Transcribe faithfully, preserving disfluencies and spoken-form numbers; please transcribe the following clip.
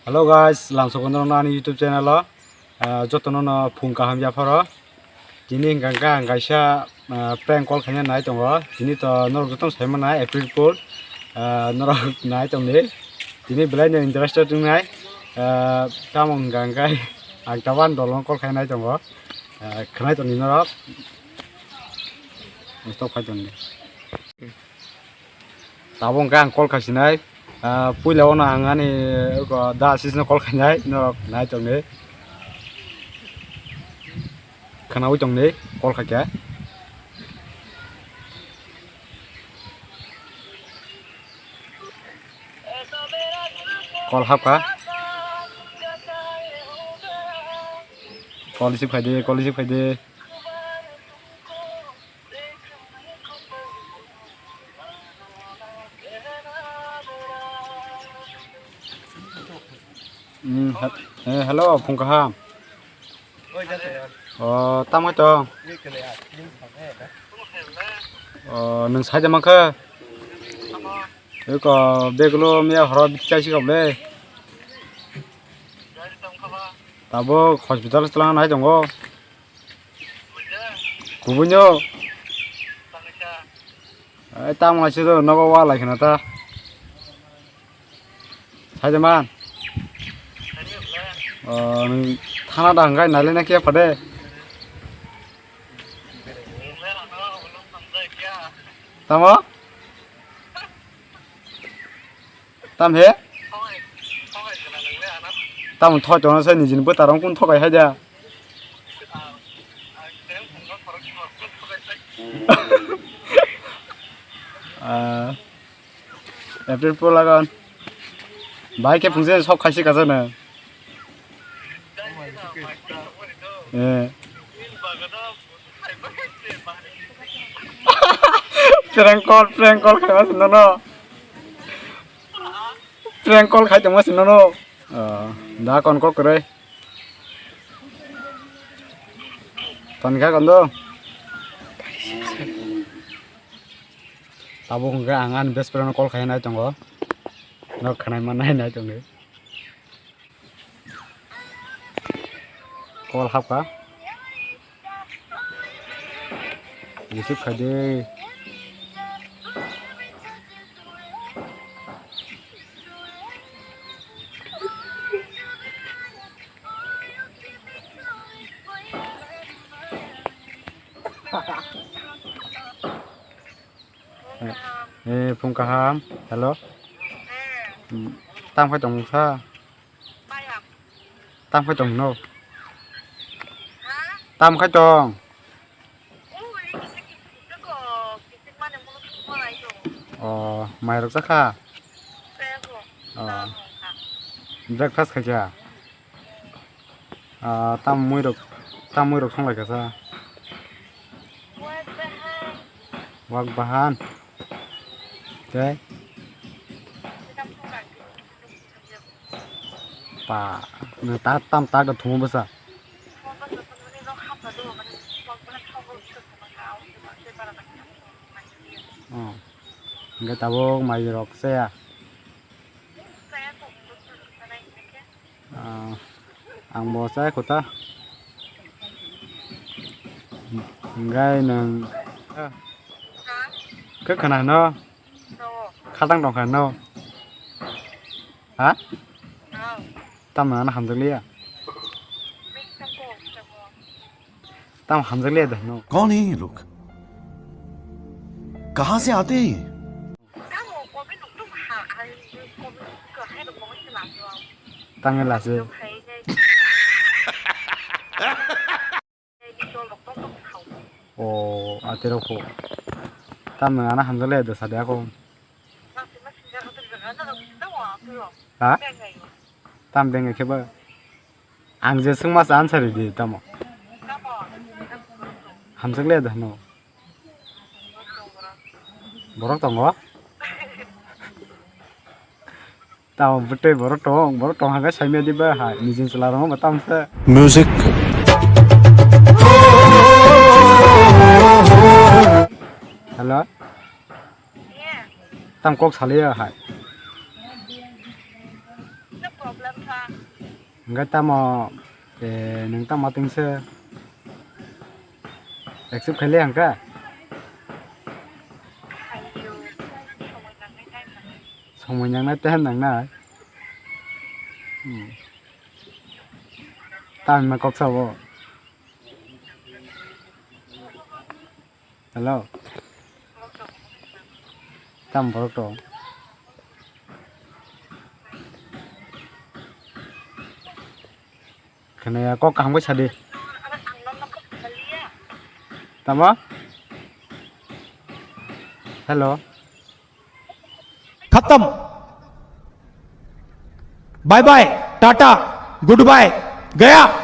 Hello guys, lamsok no ani YouTube channel o, ah, joto no no phung kaham yapharo. Tini hingka hingka ang kaisa, ah, prank call khaina nai tongo. Tini to norok joto sai mana April Fool, ah, norok nai tongdi. Tini belai no interested wngnai, ah, tamo hingka hingka ang tawan dolong call khaina nai tongo. Ah, khwnai tongdi norok. Stop khai tongdi. Tabuk hwnkhe ang call khaisinai. Ah, puila ono ang ani, eko, da asisno call khainai, norok nai tongni. Khwnaui tongni call khaikhe. Call hapkha. Call receive khaidi, call receive khaidi. Hmm, he-, eh, hello, phung kaham. O, tamo tong. O, nwng sai de mankha. Eko, beglo miya horo biti chai si kable. Tabuk hospital se tlang nai tongo. Kubunyo. Ai, tamo se do nogo wa lai khna ta. Sai de man. O, nwng thana da hwnkhai nai le na khe phade. Tamo? Tam he? Tam thoi tongna sai nijini bwtarong kun thokai hai da. Ah, April Fool lagan. Bai khe phungse sok khaisi kajana. Eh. Prank call, prank call khai mas nono. Prank call khai tong mas nono. Oh, da kon call kwrwi. Ton kha kondo. Tabuk hwnkhe ang ani best friend no call khai nai tongo. No khwnai ma nai nai tongo. Call hapkha. Receive khaidi. Eh, eh, phung kaham. Hello. Hmm. Tam khai tong sa. Tam khai tong no. Tam khai tong. Oh, mai rok cha kha. Oh. Breakfast khai kha. Ah, tam mui rok, tam mui rok song lai kha sa. Wak bahan. Tei? Pa, nwng ta, tam ta ka thumo bwsa. Oh. Hingke tabuk mai rok chaya. Ah, ang bo chaya kho ta. Hingke nwng, ah, khe khna no? Khatang tong kha no? Ha? Tamo ano hamjakliya? Tamo hamjakliya da no? कौन है ये लोग? कहाँ से आते हैं ये? Tangwi lasi. O, aterok kho. Tamni ano hamjakle da sadi ako. Ha? Tam beng khe ba. Ang je swngma sa answer di tamo. Hamjakle da no. Borok tongo? Tamo bwtwi borok tong, borok tong hangkhe saimya diba hai, nijing chwla rokno bo tamo se. Music. Hello? Tam kok saliya hai. Hwnkhe tamo, eh, nwng tamo tingse accept khailai hwnkhe? Somoi nangnai, time nangnai. Hmm. Tamni ma kok sabo. Hello. Tam borok tong. Khwnaya kok kaham khe sadi. Tamo? Hello. खत्म। Bye bye, tata, goodbye, गया।